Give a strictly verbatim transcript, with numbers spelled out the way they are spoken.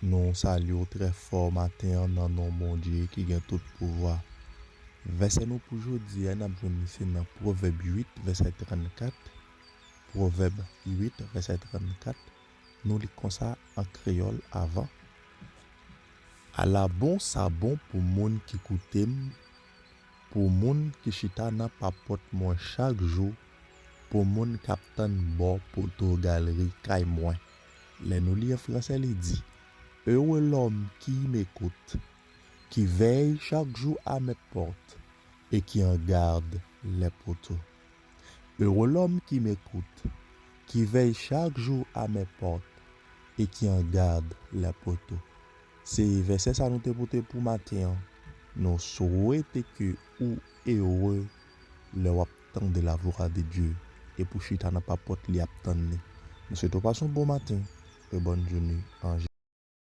Nou salye w trè fò maten an nan non Bondye ki gen tout pouvwa. Vèsè nou pou jodi a, n ap jwenn li se nan Pwovèb uit, vèsè trannkat. Pwovèb uit, vèsè trannkat. Nou li konsa an kreyòl avan. Ala bon sa bon pou moun ki koute m, pou moun ki chita nan papòt mwen chak jou, pou moun k ap tann bò poto galri kay mwen. Lè nou li an fransè, li di, Heureux l'homme qui m'écoute, qui veille chaque jour à mes portes et qui en garde les poteaux. Heureux l'homme qui m'écoute, qui veille chaque jour à mes portes et qui en garde les poteaux. Se vèsè sa nou te pote pou maten an. Nou swete ke ou ere lè w ap tande lavwa de Dye e pou chita nan papòt li ap tann li. Nou swete w pase yon bon maten e bòn jounen an